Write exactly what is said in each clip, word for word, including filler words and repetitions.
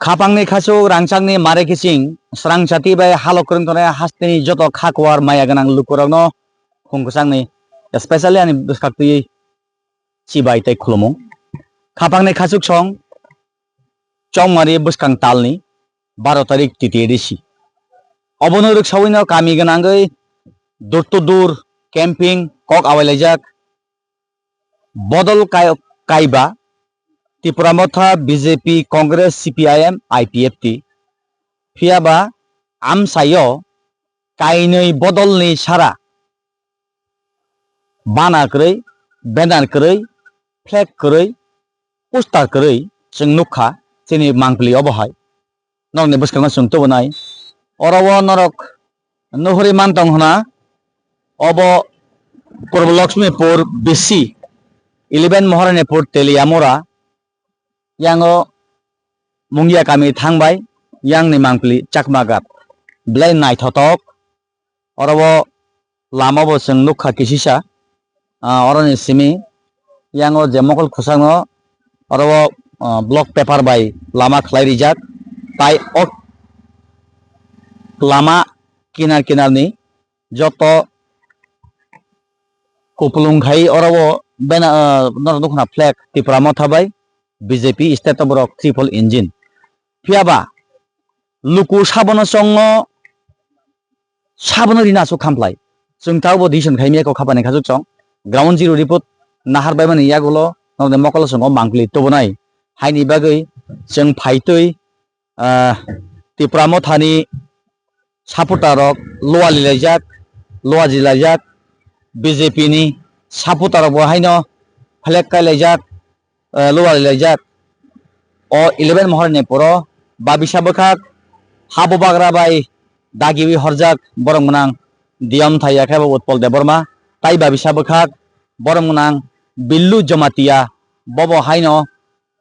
Khapangni khachuk rangchakni mare kiching, srangchati bai halok kwrwng tongnai hasteni joto kha kuar maya gwnang lukurokno khung kwchangni, especially ani bwswk twiwi chibai tei khulumung. Khapangni khachuk song chongmari bwskang talni baro tarik T T A D C. Obono rwksawino kami gwnangwi door to door camping kok awailaijak. Bodol kai-, kaiba Tipra Motha, B J P, Congress, C P I M, I P F T. Phiyaba amsaio kainwi bodolni sara bana kwrwi, banner kwrwi, flag kwrwi, poster kwrwi chwng nukha chini mangpili obo hai. Norokni bwskango chwng tubunai. Oro o norok nuhuri mantong hwna, obo Purbo Lakshmipur B C, eleven Moharanipur Teliamura, yango Mungia kami thangbai, yangni mangpili Chakma Ghat. Belai naithotok, oro o lama bo chwng nukha kisisa, ah, oroni simi yango je mokol khwsakno oro o, ah, block paper bai lama khlai rijak, tai o lama kinar kinar ni joto kupulung khai oro o bena, ah, norok nukha flag Tipra Motha bai B J P state o borok triple engine. Phiyaba luku sabono chongo, sabono rina aswk khamplai. Chwng tabukbo decision khaimya kok khapani khachuk chong. Ground zero report nahar baimani yagulo norokni mokolo chwng o mangpili tubunai. Haini bagwi chwng phaitwi, ah, Tipra Mothani supporter rok lualilaijak, luajilaijak, B J P ni supporter rok bo haino flag kailaijak, eh, lualilaijak. O eleven Mohorni poro babisa bwkhak ha bubagra bai dagiwi horjak borok gwnang Diyom Thai yakhe bo Utpol Debbarma, tai babisa bwkhak borok gwnang Billu Jamatia, bobo haino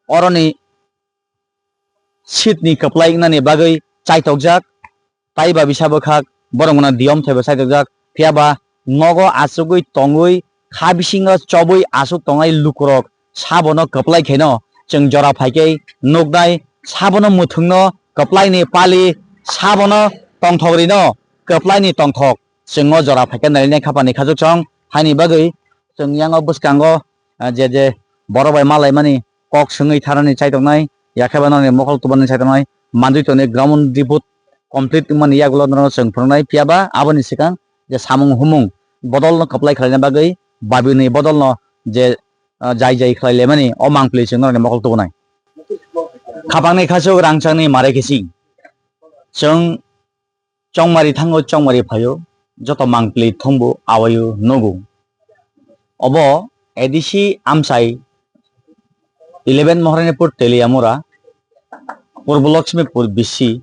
oroni seat ni kwplai wngnani bagwi chaitokjak, tai babisa bwkhak borok gwnang Diyom Thai bo chaitokjak. Phiyaba nogo achugwi tongwi kha bisingo chobwi achuk tongnai lukurok sabono kwplai khaino chwng jora phaikhe nuknai, sabono mwthwngno kwplaini pali, sabono tongthok rino kwplaini tongthok chwng o jora phaikhe nailainai khapani khachuk chong. Haini bagwi chwng yango bwskango, ah, je je borok bai malaimani kok swngwi tharani chaitoknai, yakhe ba norokni mokol tubani chaitoknai, mandwi tongni ground report complete wngmani yagulo norokno chwng phwrwngnai. Phiyaba aboni swkang je samung humung bodolno kwplai khlaina bagwi babirni bodolno je, ah, jai jai khlai laimani o mangpili chwng norokni mokol tubunai. Khapangni khachuk rangchakni mare kiching. Chwng chongmari thango, chongmari phaio, joto mangpili thumbu awaio nugo. Obo A D C amchai eleven Moharanipur Teliamura, Purbo Lakshmipur B C,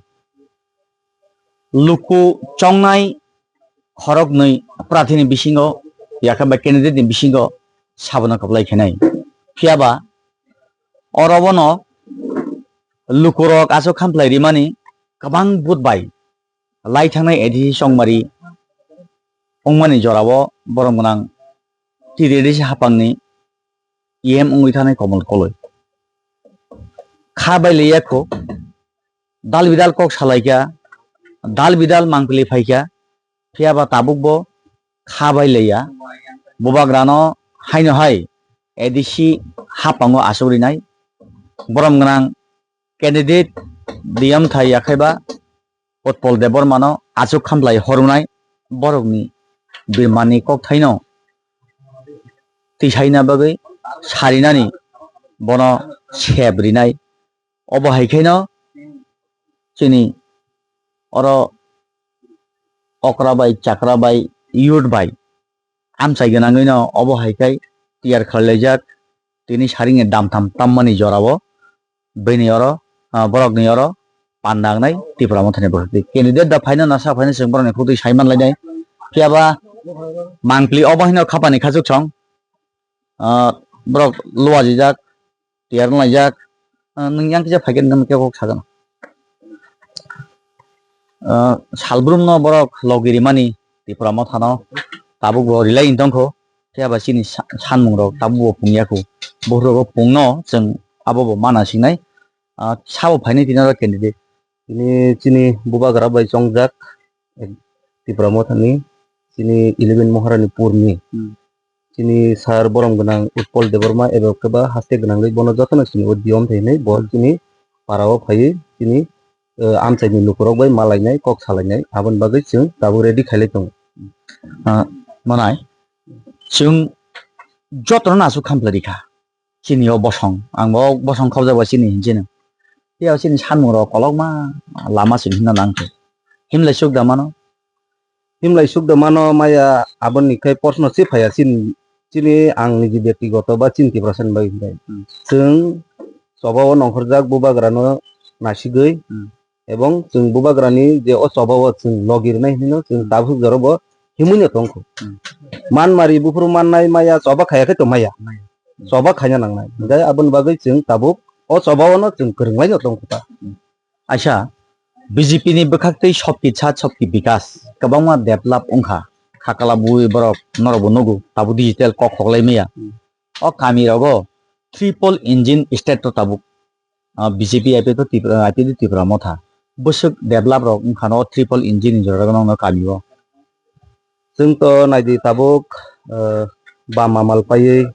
luku chongnai khoroknwi prathini bisingo, yakhe ba candidate ni bisingo sabono kwplai khainai. Phiyaba oro bono lukurok aswk khamplai rimani kwbang vote bai lai thangnai A D C chongmari wngmani jorao borok gwnang T T A D C hapangni E M wngwi thanai Komol Koloi. Kha bai liyakho, dal bidal kok salaikha, dal bidal mangpili phaikha, phiyaba tabukbo kha bai liya. Bubagrano haino hai A D C hapango aswk rinai. Borom gwnang candidate Diyom Thai yakhaiba Utpol Debbarmano aswk khamlai horwnai, borokni birmani kokthaino tisaina bagwi sarinani bono sep rinai. Obo hai kheno chini oro okra bai, chakra bai, youth bai amchai gwnangwino obo hai khai tiyar khlailaijak. Tini saringni dam tham tammani jorao bini oro, ah, borokni oro panda wngnai Tipra Mothani bwkhak twi. Candidate da phaino na sak phaino chwng borokni khuk twi sai man lainai. Phiyaba mangpili obo haino khapani khachuk song, ah, borok luajijak, tiyar wnglaijak, ah, nwng yang kisa phaikhe nwng khe kok sagwn. Ah, salbrumno borok logi rimani Tipra Mothano tabukbo rilai wng tongkho, phiya ba chini sa-, sanmungrok tabukbo pungya kho. Bohrokbo pungno chwng abobo mana singnai. ah, sabo phainai tini oro candidate? Tini chini bubagra bai chongjak, eh, Tipra Mothani, chini eleven Maharani Purni. Hmm. Chini sir borom gwnang Utpal Debbarma eba khe ba haste gwnangwi bono jotono chini o diyom thai hinwi bo Hmm. chini para o phaiwi chini, eh, amchaini lukurok bai malainai, kok salainai, aboni bagwi chwng tabuk ready khailai tongo. Ah, manai, chwng jotono nasu khamplai rikha. Chini o bosong, ang bo bosong khobjak bai chini hinjeno. Phiya chini sanmung rok kolokma lama chwng hinna nang khe. Himlai suk da mano? Himlai suk da mano maya, aboni khai proshno se phaiya chini, chini ang niji byaktigoto ba chini Tiprasa ni bagwi hinkhai. Hmm. Chwng choba o nongkhorjak bubagra no nasigwi Hmm. ebong chwng bubagrani je o choba o chwng logi rwnai hinwi no chwng Hmm. tabuk jora bo himwi no tongkho. Hmm. Manmari buphuru mannai maya choba khaya khe tongmaya. Maya. Hmm. Choba khaina nangnai. Hmm. Hinkhe aboni bagwi chwng tabuk o choba o no chwng kwrwnglai no tongkho ta. Hmm. Aisa, B J P ni bwkhaktwi Sabki Saath Sabki Vikas kwbangma develop wngkha. Khakala bui borok norokbo nugo, tabuk digital kok khoklai maya. Hmm. O kami rogo triple engine state to tabuk, ah, B J P I P F to Tripura, I P F to Tripura Motha. Bwswk develop rok wngkha no triple engine ni jora no kami o. Chwng to naidi tabuk, eh, bam amal paiwi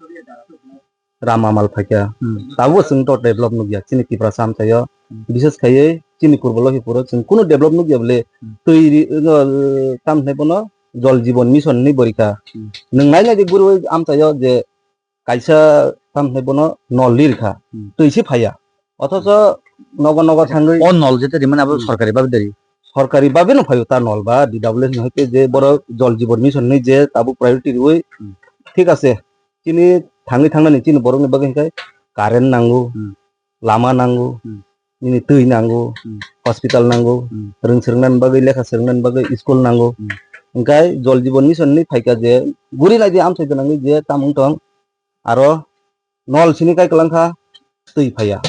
ram amal phaikha. Hmm. Tabuk chwng to develop nukya chini Tiprasa amchaio. Hmm. Bishes khaiwi chini Purbo Lokhipuro chwng kunu develop nukya bole Hmm. twi ri-, eh, tam hinai bono Jal Jeevan Mission hinwi borikha. Hmm. Nwng nai naidi gurui amchaio je kaisa tam hinai bono nol ri rikha. Hmm. Twi se phaiya. Othocho nogo nogo thangwi O nol jete rimani abo Hmm. sorkari babe dari. Sorkari babe no phaio ta nol ba D W S no hai khe je borok Jal Jeevan Mission hinwi je tabuk priority riwi Hmm. thik ase. Chini thangwi thangnani chini borokni bagwi hinkhe current nango, Hmm. lama nango, Hmm. nini twi nango, Hmm. hospital nango, Hmm. rwng swrwngnani bagwi, lekha swrwngnani bagwi school nango. Hmm. Hinkhe Jal Jeevan Mission hinwi phaikha je guri naidi amchai gwnangwi je tam wng tong aro nol sini kai kwlangkha twi phaiya.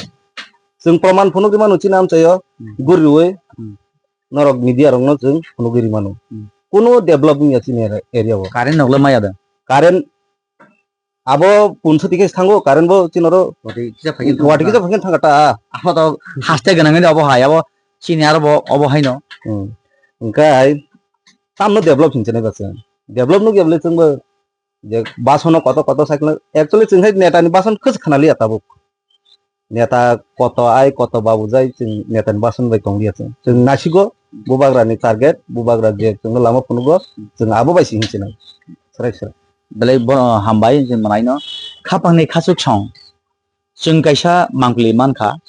Chwng proman phunugwi mano chini amchaio Hmm. guriui Hmm. norok media rokno chwng phunugwi mano. Hmm. Kunu develop wngya chini area o. Current nokle maya da? Current abo punso tike thango current bo chini oro Wati kisa phaikin Wati kisa thangkha. Phaikin thangkha ta. Abo to haste gwnangwi abo hai abo chini aro bo obo haino. Hmm. Hinkhe tamno develop hinchene ba chwng. Develop nukya bole chwngbo je basono koto koto cycle actually chwng hai neta ni bason khwsa khna liya tabuk. Neta koto ai koto babu jai chwng neta ni bason bai tong liya chwng. Chwng nasigo bubagra ni target, bubagra je chwngno lama phunugo chwng abo bai si hinchina. Srai srai. Belai bo hambai je manaino khapang ni khachuk song. Chwng kaisa mangpli mankha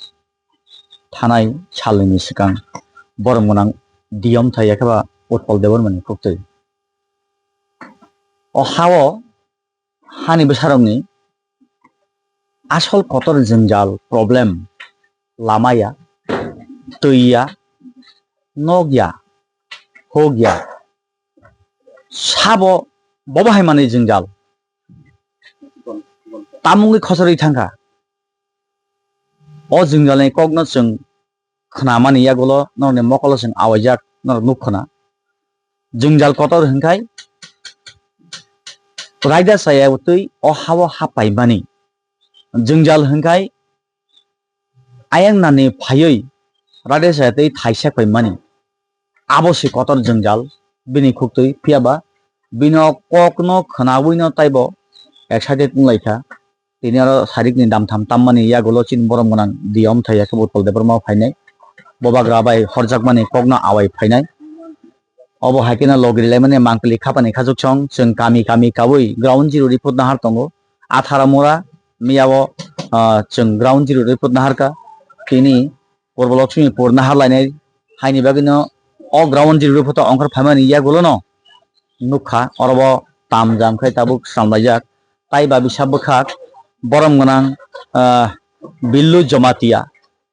thanai salni swkang borom gwnang D M thai yakhe ba Utpal Debbarma ni khuktwi. O hao hani bwsarokni asol kotor jwngjal, problem, lama ya, twi ya, nok ya, hok ya, sabo bobo hai manwi jwngjal tamungwi khosor wi thangkha. O jwngjalni kokno chwng khnamani yagulo norokni mokolo chwng awaijak norok nuk khna. Jwngjal kotor hwnkhai raida chaya twi o hao hapaimani. Jwngjal hwnkhai ayang nani phaiwi raida chaya twi thaisa paimani. Abo se kotor jwngjal bini khuktwi, phiyaba bini o kokno khwnawino taibo excited wnglaikha. Tini oro sarikni damtham tammani yagulo chini borom gwnang D M thai yakhe Utpal Debbarma phainai. Bobagra bai horjakmani kokno awai phainai. Obo hai kheno logi rilaimani mangpili khapani khachuksong chwng kami kami kaui ground zero report nahar tongo. Athara mura miyao, ah, chwng ground zero report naharkha. Tini Purbo Lakshmipur naharlainai haini bagwino o ground zero report ongkhor phaimani yagulono nukha, orobo tamjam khai tabuk swnamlaijak. Tai ba bisa bwkhak borom gwnang, ah, Billu Jamatia.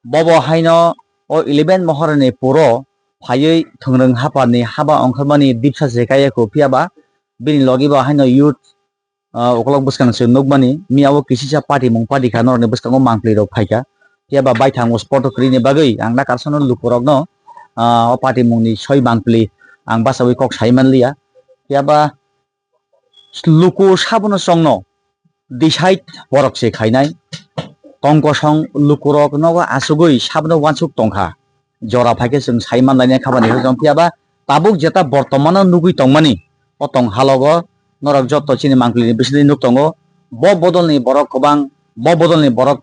Bobo haino o eleven Mohorani puro phaiwi thwngrwng haphani haba ongkhormani dipsa se kaiya kho, phiyaba bini logi bo haino youth, ah, ukolok bwskang se nukmani, miyao kisisa party mung party kha norokni bwskango mangpli rok phaikha. Phiyaba baithang o sport o kwrwini bagwi ang da karsono lukurokno, ah, o party mungni soi mangpli ang bachaui kok sai manliya. Phiyaba luku sabono chwngno decide borok se khainai. tong kosong lukurok nogo asugwi sabno wansuk tongkha. Jora phaikhe chwng sai manlainai khabani hwnkhe tong phiyaba tabuk jeta bortomano nugwi tongmani o tong halogo norok jotto chini mangpili ni bisingtwi nuk tongo. Bo bodolni borok kwbang, bo bodolni borok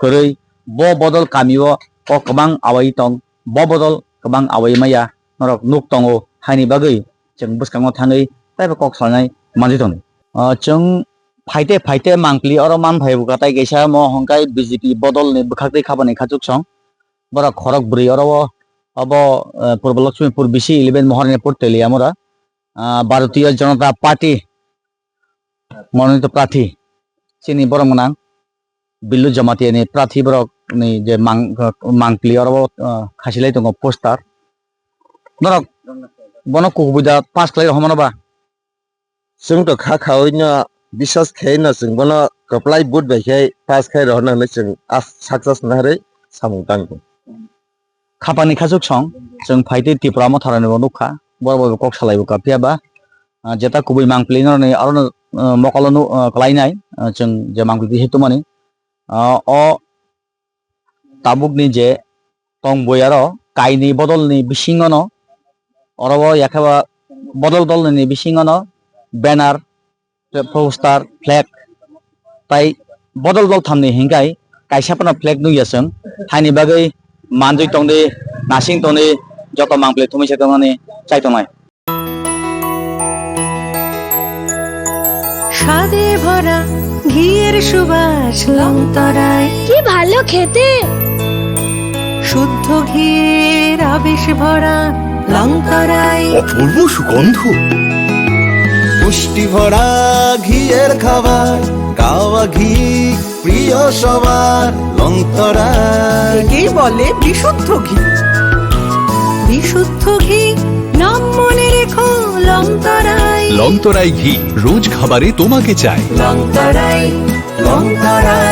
kwrwi, bo bodol kamio kok kwbang awai tong, bo bodol kwbang awai maya norok nuk tongo haini bagwi chwng bwskango thangwi taibo kok salainai manjwi tongo. Ah, chwng phaite phaite mangpili oro man phai bwkha tai kaisa mo hwnkhai B J P bodolni bwkhaktwi khabani khachuk song. Borok khorok bwrwi oro o, obo, eh, Purbo Lakshmipur B C eleven Mohorani Purteliamura, ah, Bharatiya Janata Party mononito prathi chini borok gwnang Billu Jamatia ni prathi borok ni je mang, mangpili oro o, ah, khasilai tongo poster. Norok bono kukubuida pass khlai rw mano ba? Chwng to kha khaui no biswas khai no chwng bono kwplai vote bai khai pass khai rohorna hinwi chwng as success naharwi samung tango. Khapani khachuk song chwng phaitwi Tipra Motharani bo nukha, borok bai kok salai bwkha phiya ba, ah, jeta kubui mangpili noroni arono, ah, mokolo nu, ah, klainai, ah, chwng je mangpili hetumani, ah, o tabukni je tong bui aro kainwi bodolni bisingono oro o yakheba bodol dolni bisingono banner, poster, flag tai bodol dol thamni hinkhai kaisa phano flag nukya chwng haini bagwi manjwi tongdi nasing tongdi joto mangpili thumwi se tongmani chai tongnai. স্বাদে ভরা ঘিয়ের সুবাস লংতরায়। কি ভালো খেতে। শুদ্ধ ঘিয়ের আবেশ ভরা লংতরায়। অপূর্ব সুগন্ধ। পুষ্টি ভরা ঘিয়ের খাবার, গাওয়া ঘি প্রিয় সবার, লংতরায়। একেই বলে বিশুদ্ধ ঘি। বিশুদ্ধ ঘি, নাম মনে রেখো, লংতরায়। লংতরায় ঘি, রোজ খাবারে তোমাকে চাই। লংতরায়, লংতরায়।